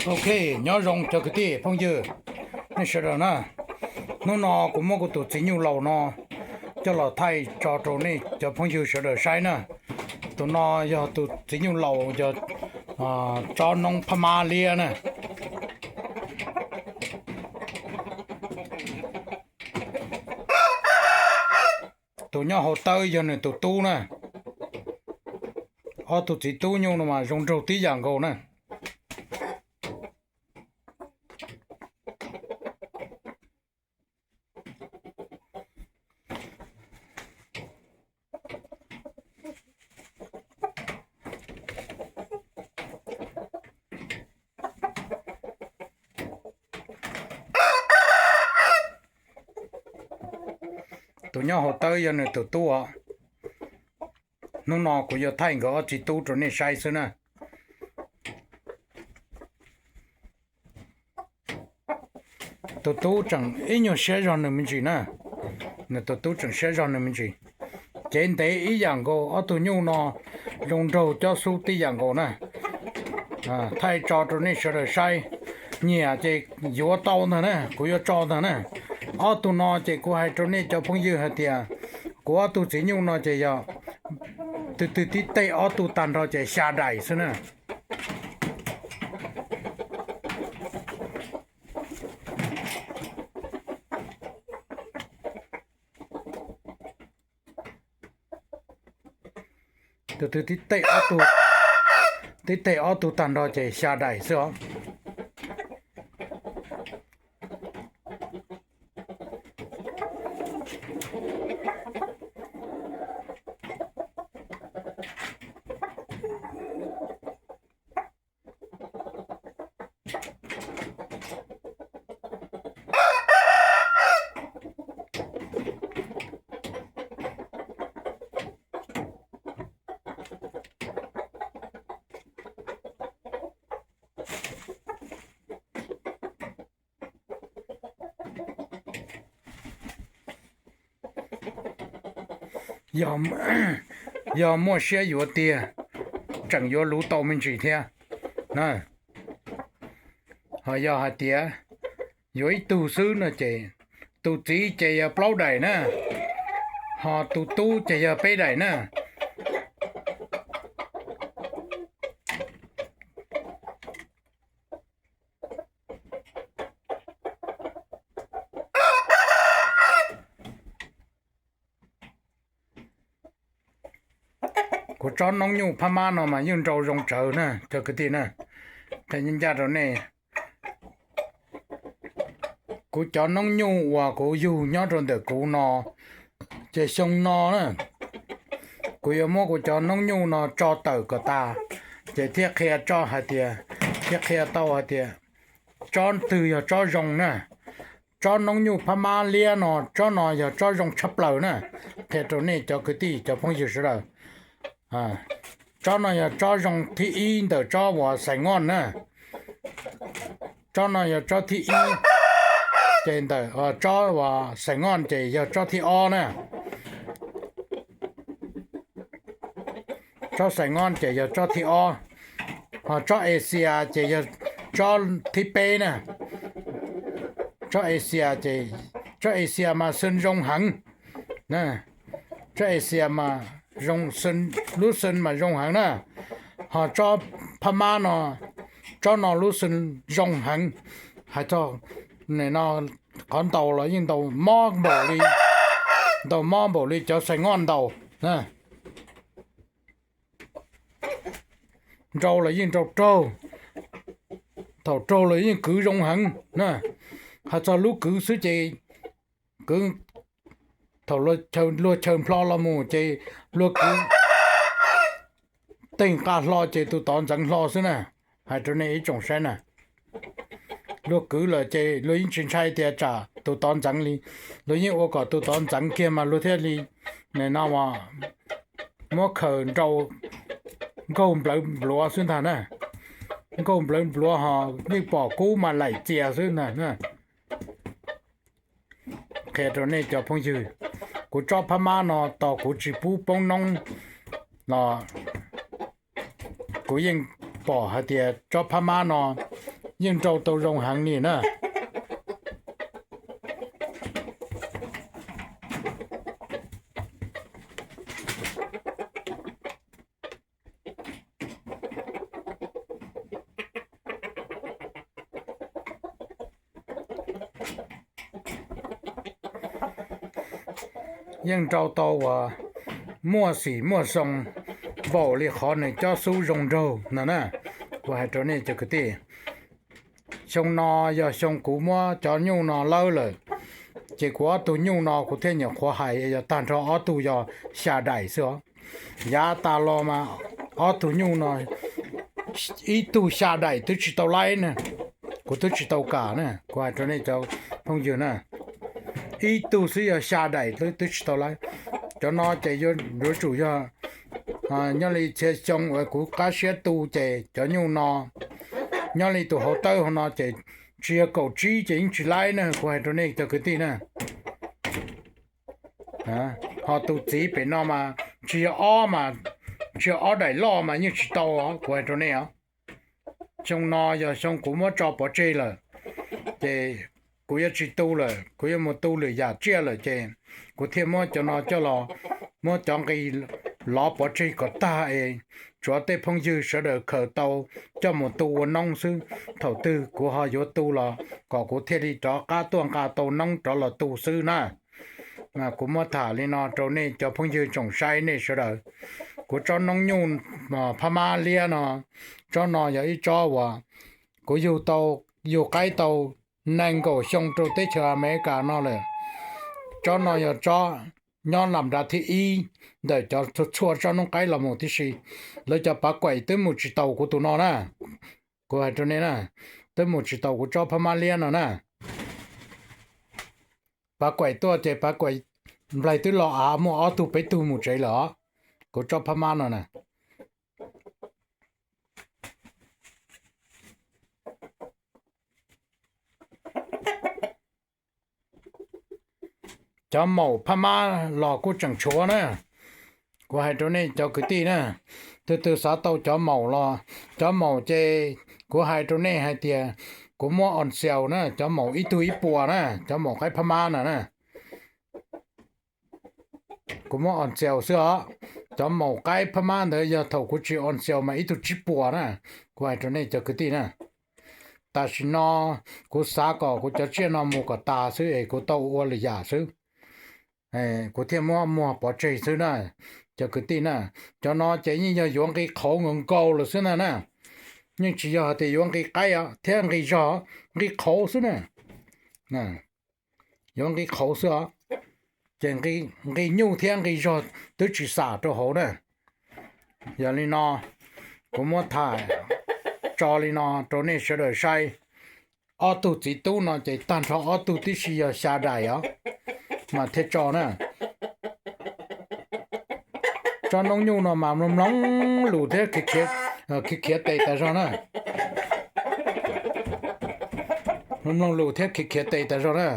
Ok, nyob zoo cov kwv tij phooj ywg nej sawv daws na. Hnub no kuv muab kuv tus txiv nyuj laus no coj los thaij tso rau nej cov phooj ywg sawv daws saib na. Tus no yog tus txiv nyuj laus yog tsob noob Phab Mab liab na. Tus nyob hauv tawb yog nws tus tub na. Ob tug txiv tub nyuj no mas zoo nraug tib yam nkaus na. Tus nyob hauv tawb yog nws tus tub os. Hnub no kuv yuav thaij nkawd ob txiv tub rau nej saib xwb na. Tus tub tseem ib nyuag siab zog nws me ntsis na. Nws tus tub tseem siab zog nws me ntsis. Cev ntev ib yam nkaus, ob tug nyuj no zoo nraug cob xub tib yam nkaus na. Thaij tso rau nej sawv daws saib. Nyiam ces yuav tau ntag na, kuv yuav tso ntag na. Ob tug no ces kuv hais rau nej cov phooj ywg hais tias kuv ob tug txiv nyuj no ces yog tus twg tib teg ob tug tag nrho ces xya daim xwb na. Tus twg tib teg ob tug, tib teg ob tug tag nrho ces xya daim xwb os. Yog muaj siab yuav tiag, tseem yuav luv tau me ntsis thiab na. Ho yog hais tias yuav ib tug xwb no ces tus txiv ces yog plaub daim na, ho tus tub ces yog peb daim na. Kuv tsob noob nyuj Phab Mab no mas yeej nrau zoo tsawv na cov kwv tij na. Qhia ncaj rau nej, kuv cov noob nyuj uas kuv yug nyob rau ntawm kuv no, ces xyoo no na, kuv yuav muab kuv cov noob nyuj no tso tawm kom tas, ces thiaj qhia tso hais tias, thiaj qhia tau hais tias tsob twg yog tsob zoo na. Tsob noob nyuj Phab Mab liab no, tsob no yog tsob zoo tshaj plaws na. Qhia rau nej cov kwv tij cov phooj ywg sawv daws, tsob no yog tsob zoo thib ib ntawm tsob uas Xais Ngoj na. Tsob no yog tsob thib ib, ces ntawm tsob uas Xais Ngoj ces yog tsob thib ob na. Tsob Xais Ngoj ces yog tsob thib ob, ho tsob Asia ces yog tsob thib peb na. Tsob Asia ces, tsob Asia mas xwb zoo heev. Tsob Asia mas zoo, lub xwb mas zoo heev na. Ho tsob Phab Mab no, tsob no lub xwb zoo heev. Hais txog no, qhov ntaus los yeej ntaus mob npaum li, ntaus mob npaum li cov Xais Ngoj ntaus. Nrau los yeej nrau raug, thaum raug los yeej kwv zoo heev na. Hais txog lub kwv xwb ces kwv, thaum luag chaw nplho los mus ces luag kwv, tej nqa hlo ces tus tod ntxeev hlo xwb na. Hais rau nej ib tsoom saib na, luag kwv lawm ces luag yeej tsis ntshai tias tsam tus tod ntxeev li, luag yeej ua kom tus tod ntxeev kiag mas luag thiaj li, no, muab khaws nrau nkaug nplawv npluav xwb ntag na. Nkaug nplawv npluav ho yeej pom kub mas laim txias xwb ntag. Qhia rau nej cov phooj ywg, kuv tsob Phab Mab no tos kuv tsis pub poob noob los kuv yeej pom hais tias tsob Phab Mab no yeej nrau tau zoo heev li na. Yeej nrau tau uas muaj xim muaj xoo npaum li qhov nws cob xub zoo nraug no na. Kuv hais rau nej cov kwv tij, xyoo no yog xyoo kuv muab cov nyuj no lawb lawm, ces kuv ob tug nyuj no kuv thiaj nyuam qhuav hais yog tag nrho ob tug yog xya daim xwb os. Yav tas los mas ob tug nyuj no ib tug xya daim twb tsis tau laib na, kuv twb tsis tau kam na, kuv hais rau nej cov phooj ywg na, ib tug xwb yog xya daim twb tsis tau laib. Cov no ces yuav tsum yog nyob li txhia xyoo uas kuv qab siab tu ces cov nyuj no nyob li tus hauv tawb hauv no ces tsis yog kaum tsib ces yeej tsis laib na, kuv hais rau nej cov kwv tij na. Ho tus txiv pem no mas tsis yog ob mas, tsis yog ob daim loj mas yeej tsis tau os, kuv hais rau nej os. Xyoo no yog xyoo kuv muab tso pov tseg lawm, ces kuv yuav tsis tu lawm, kuv yuav mus tu lwm yam tsiaj lawm ces kuv thiaj muab cov no coj los, muab cov nqi lov pov tseg kom tag es tsuav tej phooj ywg sawv daws khaws tau coj mus tu ua noob xwb. Thaum twg kuv ho yuav tu los kom kuv thiaj li rov qab tuaj nqa tau noob rov los tu xwb na. Kuv muab tham li no rau nej cov phooj ywg tsoom saib nej sawv daws. Kuv tsob noob nyuj Phab Mab liab no, tsob no yog ib tsob uas kuv yug tau, yug qaib tau nees nkaum xyoo rau teb chaws Amelikas no lawm. Tsob no yog tsob nyob lam nrad thib ib ntawm cov txhua tsob noob qaib los mus tib si. Lawv cov pav kuaim twb mus tsis taus kuv tus no na. Kuv hais rau nej na, twb mus tsis taus kuv tsob Phab Mab liab no na. Pav kuaim tuaj ces pav kuaim nplaig twb lo av muaj ob tug peb tug mus tsev lawm os. Kuv tsob Phab Mab no na. Cov maum Phab Mab los kuj tseem tshuav na. Kuv hais rau nej cov kwv tij na, tus twg xav tau cov maum los, cov maum ces kuv hais rau nej hais tias kuv muab on sale na, cov maum ib tug ib puas na, cov maum qaib Phab Mab no na. Kuv muab on sale xwb os. Cov maum qaib Phab Mab ntawd yog thaum kuv tsis on sale mas ib tug tsib puas na. Kuv hais rau nej cov kwv tij na, tam sim no kuv xav kom kuv cov tsiaj no mus kom tas xwb es kuv tau ua lwm yam xwb, kuv thiaj muab muag pov tseg xwb na. Cov kwv tij na, cov no ces yeej yog yuav nqi qhauv nkaus nkaus lawm xwb ntag na. Yeej tsis yog hais tias yuav nqi qaib thiab nqi zog, nqi qhauv xwb na. Yuav nqi qhauv xwb os. Ces nqi nyuj thiab nqi zog twb tsis xam rau hauv na. Yog li no, kuv muab tham tso li no rau nej sawv daws saib. Ob tug txiv tub no ces tag nrho ob tug tib si yog xya daim os, mas thiaj tso na. Tsob noob nyuj no mas mloog mloog lus thiab khiav khiav tes tas zog na. Mloog mloog lus thiab khiav khiav tes tas zog na.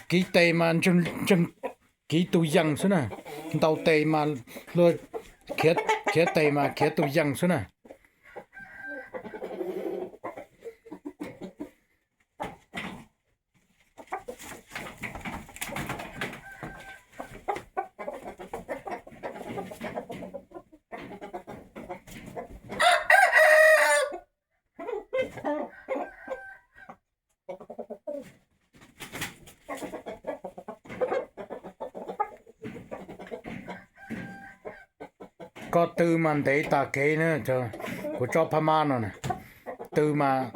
Kiv tes mas ntseeg, kiv tus yees xwb na. Ntaus tes mas luag khiav, khiav tes mas khiav tus yees xwb na. Koj tw mas ntev tas kev na, kuv tsob Phab Mab no, tw mas,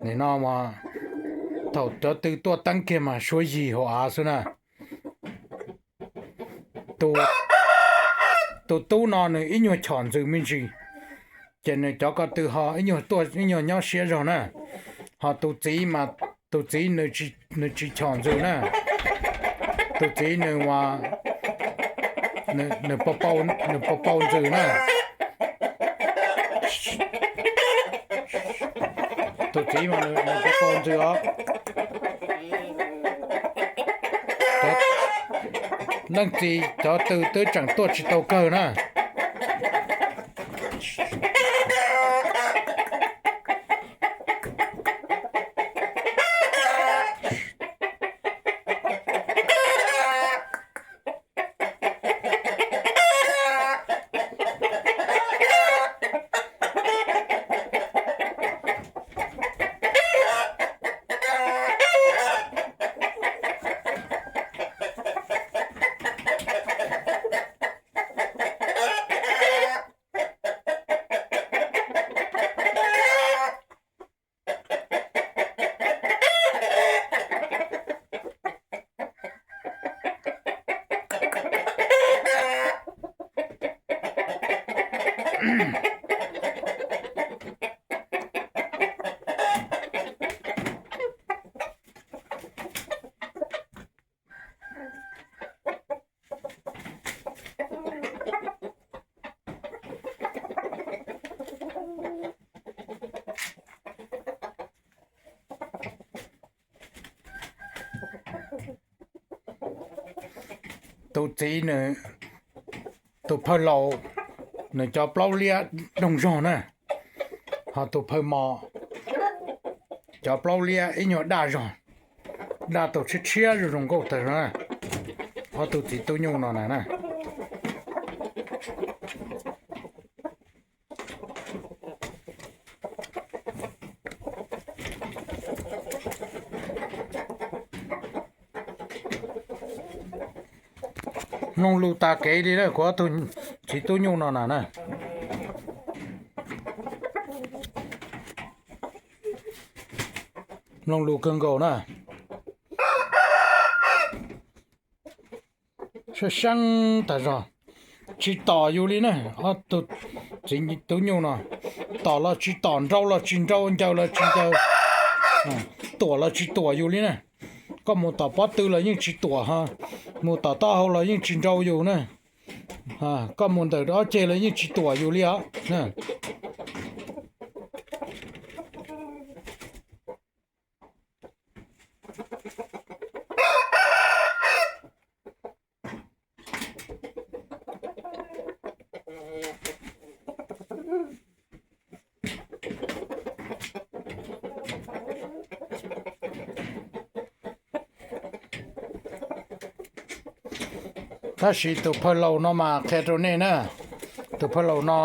nim no mas thaum cov tw tuaj teeb kiag mas suab yig hauv av xwb na. Tus tub no nws ib nyuag chom ntxws me ntsis, ces nws cov ko tw ho ib nyuag tuaj ib nyuag nyob siab zog na. Ho tus txiv mas, tus txiv nws tsis chom ntxws na. Tus txiv nws, nws pau pau ntxws na. Tus txiv mas nws pau pau ntxws os. Leej txiv cov tw twb tseem tuaj tsis tau kawg na. Tus txiv nws, tus phawj laus nws cov plaub liab doog zog na, ho tus phawj mos cov plaub liab ib nyuag daj zog, daj tau tshiab tshiab zoo zoo nkauj tag na. Ob tug txiv tub nyuj no na na. Mloog lus tas kev li na kuv ob tug txiv tub nyuj no na na. Mloog lus kawg nkaus na. Sab seeb tas zog, tsis tom yus li na. Ob tug txiv tub nyuj no, tom los tsis tom, nrau los tsis nrau, ncaws los tsis ncaws, tuam los tsis tuam yus li na. Koj mus tom pob tw los yeej tsis tuam, mus tom taub hau los yeej tsis nrau yus na. Koj mus ntawm ob ceg los yeej tsis tuam yus li os. Tab sis tus phawj laus no mas qhia rau nej na, tus phawj laus no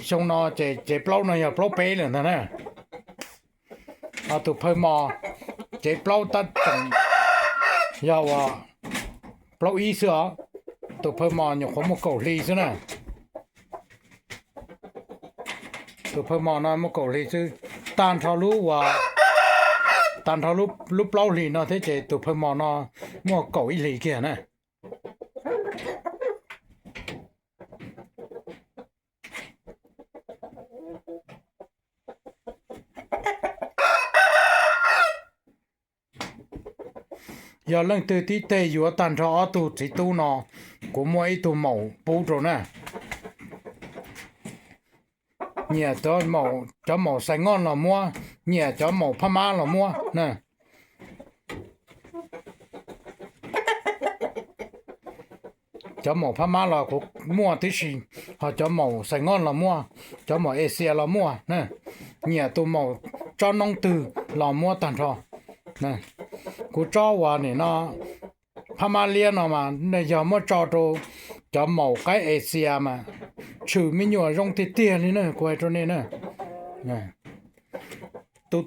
xyoo no ces cev plaub no yog plaub peb lawm ntag na. Ho tus phawj mos cev plaub tab tseem yog uas plaub ib xwb os. Tus phawj mos nyuam qhuav muaj kaum hli xwb na. Tus phawj mos no muaj kaum hli xwb, tag nrho lub uas, tag nrho lub plaub hlis no thiab ces tus phawj mos no muaj kaum ib hlis kiag na. Yog leej twg tib teg yuav tag nrho ob tug txiv tub no, kuv muaj ib tug maum pub rau na. Nyiam cov maum Xais Ngoj los muab, nyiam cov maum Phab Mab los muab na. Cov maum Phab Mab los kuv muaj tib si, ho cov maum Xais Ngoj los muaj, cov maum Asia los muaj na. Nyiam tus maum tsob noob twg los muab tag nrho. Kuv tsob uas nim no Phab Mab liab no mas yog muab tso rau cov maum qaib Asia mas tshwm me nyuam zoo tiag tiag li na, kuv hais rau nej na.